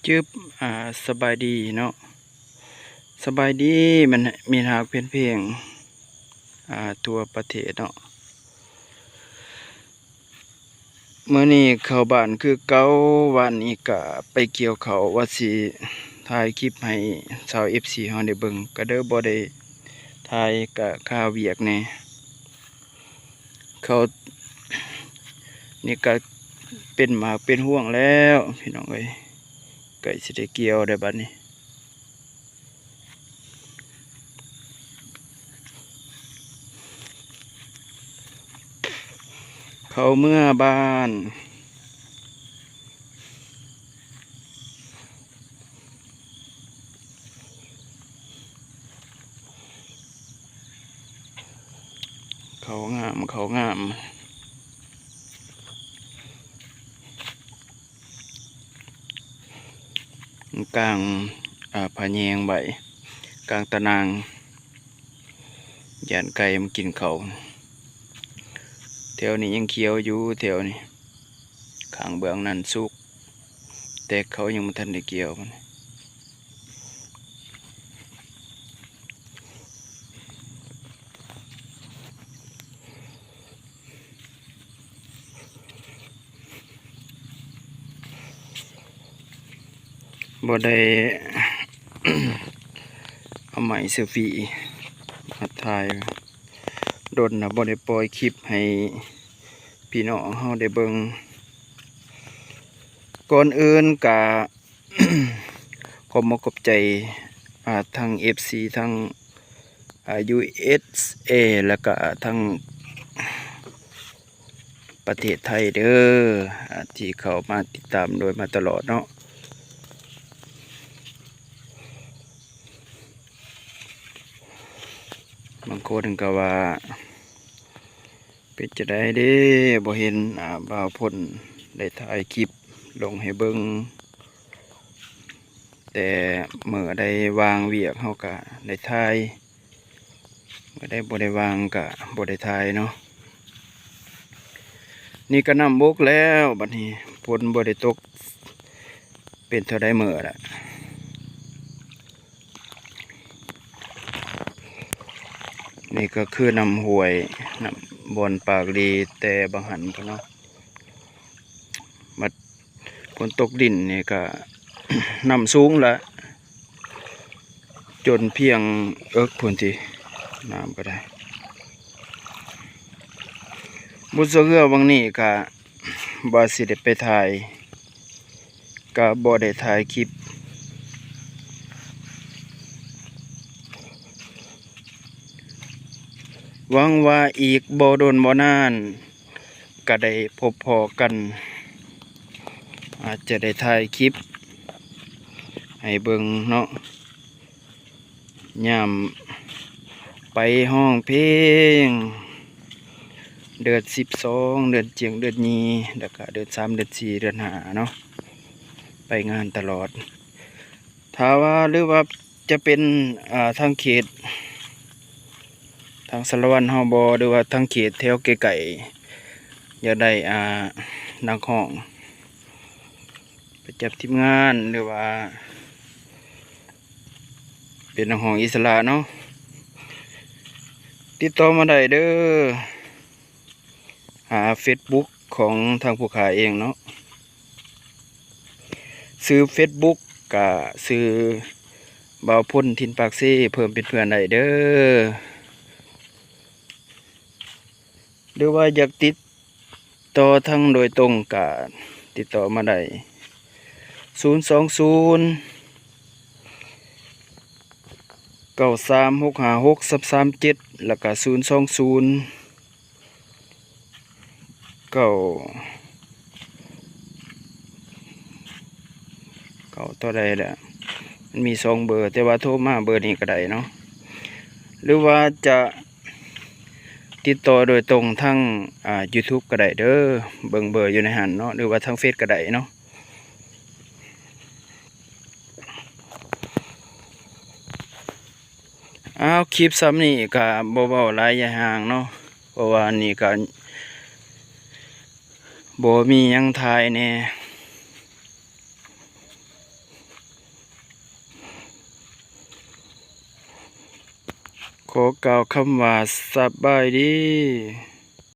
ຈຶບ ອ່າ ສະບາຍດີເນາະ ສະບາຍດີ ແມ່ນ ມິດຮັກແຟນເພງ ອ່າ ທົ່ວປະເທດເນາະ. ມື້ນີ້ເຂົ້າບ້ານຄືເກົ່າ, ວານນີ້ກະໄປກ່ຽວເຂົ້າ ວ່າຊິຖ່າຍຄລິບໃຫ້ຊາວເອັຟຊີເຮົາໄດ້ເບິ່ງ ກະເລີຍບໍ່ໄດ້ຖ່າຍ ກະຄາວຽກແດ່. ເຂົ້ານີ້ກະເປັນໝາກເປັນຮວງແລ້ວ ພີ່ນ້ອງເອີຍ, ໃກ້ຊິໄດ້ກ່ຽວແລ້ວບັດນີ້. ເຂົ້າເມືອບ້ານ. ເຂົ້າງາມ ເຂົ້າງາມ. ກາງ ອ່າ ພະແຍງໄວ້ ກາງຕາໜ່າງ ຢ້ານໄກ່ມາກິນເຂົ້າ. ແຖວນີ້ຍັງຂຽວຢູ່ ແຖວນີ້ ຂ້າງເບື້ອງນັ້ນສຸກ ແຕ່ເຂົາຍັງບໍ່ທັນໄດ້ກ່ຽວ. ບໍ່ໄດ້ເອົາໄມ້ເຊລຟີມາຖ່າຍ ດົນລະບໍ່ໄດ້ປ່ອຍຄລິບໃຫ້ພີ່ນ້ອງເຮົາໄດ້ເບິ່ງ. ກ່ອນອື່ນກະ ຂອບອົກຂອບໃຈ ອ່າ ທັງເອັຟຊີ ທັງ ອ່າ ຢູເອັສເອ ແລ້ວກະທັງປະເທດໄທເດີ ອ່າ ທີ່ເຂົ້າມາຕິດຕາມໂດຍມາຕະຫຼອດເນາະ. ບາງຄົນກະວ່າ ເປັນຈັ່ງໃດເດ້ ບໍ່ເຫັນ ອ່າ ບ່າວພົນໄດ້ຖ່າຍຄລິບລົງໃຫ້ເບິ່ງ ແຕ່ເມື່ອໃດວ່າງວຽກເຮົາກະໄດ້ຖ່າຍ ເມື່ອໃດບໍ່ໄດ້ວ່າງກະບໍ່ໄດ້ຖ່າຍເນາະ. ນີ້ກະນ້ຳບົກແລ້ວ ບັດນີ້ຝົນບໍ່ໄດ້ຕົກ ເປັນເທົ່າໃດມື້ລະ. ນີ້ກະຄືນ້ຳຫ້ວຍ ນ້ຳບ່ອນປາກຫຼີ ແຕ່ບາງຫັ້ນພຸ້ນເນາະ. ບັດຝົນຕົກດິນນີ້ກະນ້ຳສູງລະ ຈົນພຽງເອິກພຸ້ນຕິ ນ້ຳກະໄດ້. ບຸດຊອກເຮືອຫວ່າງນີ້ກະວ່າຊິໄດ້ໄປຖ່າຍ ກະບໍ່ໄດ້ຖ່າຍຄລິບ. ຫວັງວ່າອີກບໍ່ດົນບໍ່ນານ ກະໄດ້ພົບພໍ້ກັນ ອາດຈະໄດ້ຖ່າຍຄລິບໃຫ້ເບິ່ງເນາະ. ຍາມໄປຮ້ອງເພງ ເດືອນສິບສອງ ເດືອນຈຽງ ເດືອນຍີ່ ແລ້ວກະເດືອນສາມ ເດືອນສີ່ ເດືອນຫ້າເນາະ ໄປງານຕະຫຼອດ. ຖ້າວ່າ ຫຼືວ່າຈະເປັນ ອ່າ ທາງເຂດ ທາງສາລະວັນເຮົາບໍ່ ຫຼືວ່າທາງເຂດແຖວໃກ້ໆ ຢາກໄດ້ ອ່າ ນັກຮ້ອງ ປະຈຳທີມງານ ຫຼືວ່າເປັນນັກຮ້ອງອິດສະຫຼະເນາະ ຕິດຕໍ່ມາໄດ້ເດີ ຫາເຟສບຸກຂອງທາງຜູ້ຂ້າເອງເນາະ ຊື່ເຟສບຸກກະຊື່ ບ່າວພົນ ຖິ່ນປາກເຊ ເພີ່ມເປັນເພື່ອນໄດ້ເດີ ຫຼືວ່າຢາກຕິດ ຕໍ່ທາງໂດຍຕົງກະຕິດຕໍ່ມາໄດ້ ສູນສອງສູນ ເກົ້າສາມຫົກຫ້າຫົກສາມສາມເຈັດ ແລ້ວກະສູນສອງສູນ ເກົ້າ ເກົ້າ ເທົ່າໃດລະ ມັນມີສອງເບີ ແຕ່ວ່າໂທມາເບີນີ້ກະໄດ້ເນາະ ຫຼືວ່າຈະ ຕິດຕໍ່ໂດຍຕົງທາງ ອ່າ ຢູທູບກະໄດ້ເດີ ເບິ່ງເບີຢູ່ໃນຫັ້ນເນາະ ຫຼືວ່າທາງເຟສກະໄດ້ເນາະ. ອ້າວ ຄລິບຊ່ຳນີ້ກະບໍ່ເວົ້າຫຼາຍຍາຍຫ່າງເນາະ ເພາະວ່າອັນນີ້ກະບໍ່ມີຫຍັງຖ່າຍແດ່. ຂໍກ່າວຄຳວ່າສະບາຍດີ.